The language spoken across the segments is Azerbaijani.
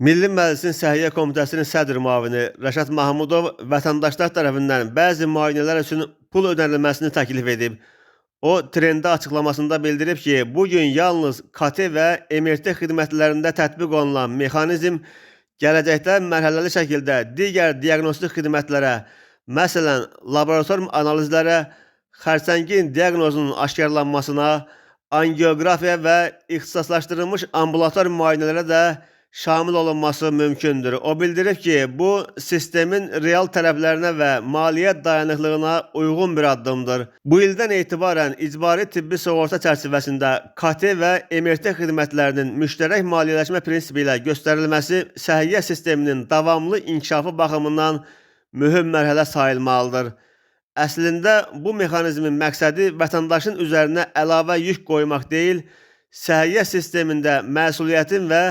Milli Məclisin Səhiyyə Komitəsinin sədr müavini Rəşad Mahmudov vətəndaşlar tərəfindən bəzi müayinələr üçün pul ödənilməsini təklif edib. O, Trenddə açıqlamasında bildirib ki, bu gün yalnız KT və MRT xidmətlərində tətbiq olunan mexanizm gələcəkdə mərhələli şəkildə digər diaqnostik xidmətlərə, məsələn, laborator analizlərə, xərsəngin diaqnozunun aşkarlanmasına, angioqrafiya və ixtisaslaşdırılmış ambulator müayinələrə də şamil olunması mümkündür. O bildirib ki, bu sistemin real tələblərinə və maliyyə dayanıqlığına uyğun bir addımdır. Bu ildən etibarən icbari tibbi sığorta çərçivəsində KT və MRT xidmətlərinin müştərək maliyyələşmə prinsipi ilə göstərilməsi səhiyyə sisteminin davamlı inkişafı baxımından mühüm mərhələ sayılmalıdır. Əslində bu mexanizmin məqsədi vətəndaşın üzərinə əlavə yük qoymaq deyil, səhiyyə sistemində məsuliyyətin və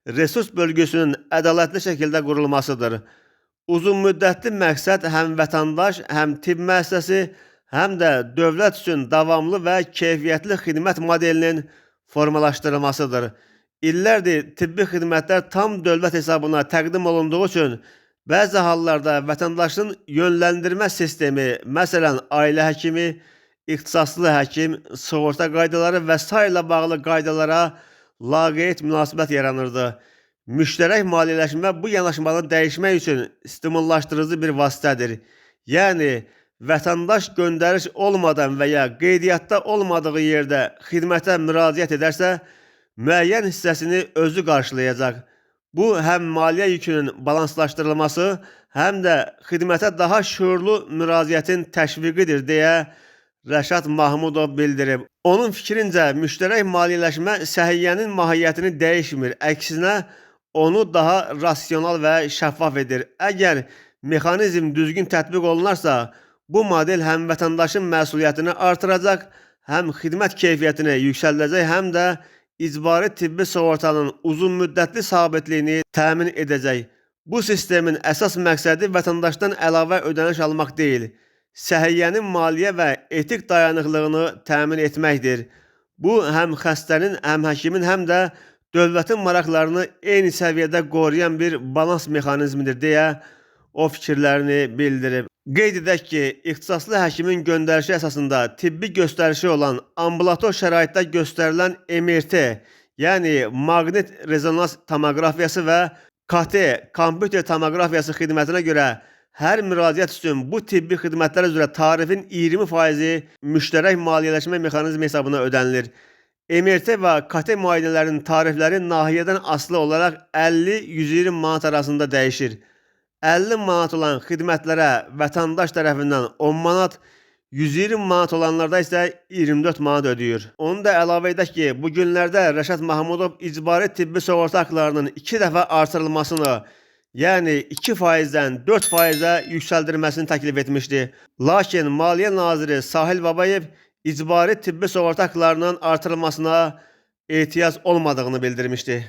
resurs bölgüsünün ədalətli şəkildə qurulmasıdır. Uzunmüddətli məqsəd həm vətəndaş, həm tibb müəssisəsi, həm də dövlət üçün davamlı və keyfiyyətli xidmət modelinin formalaşdırılmasıdır. İllərdir tibbi xidmətlər tam dövlət hesabına təqdim olunduğu üçün bəzi hallarda vətəndaşın yönləndirmə sistemi, məsələn, ailə həkimi, ixtisaslı həkim, sığorta qaydaları və sairə ilə bağlı qaydalara laqeyd münasibət yaranırdı. Müştərək maliyyələşmə bu yanaşmanı dəyişmək üçün stimullaşdırıcı bir vasitədir. Yəni vətəndaş göndəriş olmadan və ya qeydiyyatda olmadığı yerdə xidmətə müraciət edərsə, müəyyən hissəsini özü qarşılayacaq. Bu həm maliyyə yükünün balanslaşdırılması, həm də xidmətə daha şüurlu müraciətin təşviqidir deyə Rəşad Mahmudov bildirib. Onun fikrincə, müştərək maliyyələşmə səhiyyənin mahiyyətini dəyişmir, əksinə onu daha rasional və şəffaf edir. Əgər mexanizm düzgün tətbiq olunarsa, bu model həm vətəndaşın məsuliyyətini artıracaq, həm xidmət keyfiyyətini yüksəldəcək, həm də icbari tibbi sığortanın uzunmüddətli sabitliyini təmin edəcək. Bu sistemin əsas məqsədi vətəndaşdan əlavə ödəniş almaq deyil, səhiyyənin maliyyə və etik dayanıqlığını təmin etməkdir. Bu həm xəstənin, həm həkimin, həm də dövlətin maraqlarını eyni səviyyədə qoruyan bir balans mexanizmidir deyə o fikirlərini bildirib. Qeyd edək ki, ixtisaslı həkimin göndərişi əsasında tibbi göstərişi olan ambulator şəraitdə göstərilən MRT, yəni maqnit rezonans tomoqrafiyası və KT, kompüter tomoqrafiyası xidmətinə görə hər müraciət üçün bu tibbi xidmətlər üzrə tarifin 20%-i müştərək maliyyələşmə mexanizmi hesabına ödənilir. MRT və KT müayinələrinin tarifləri nahiyyədən asılı olaraq 50-120 manat arasında dəyişir. 50 manat olan xidmətlərə vətəndaş tərəfindən 10 manat, 120 manat olanlarda isə 24 manat ödəyir. Onu da əlavə edək ki, bu günlərdə Rəşad Mahmudov icbari tibbi sığorta haqlarının 2 dəfə artırılmasını, yəni 2%-dən 4%-ə yüksəldilməsini təklif etmişdi. Lakin Maliyyə naziri Sahil Babayev icbari tibbi sığorta haqlarının artırılmasına ehtiyac olmadığını bildirmişdi.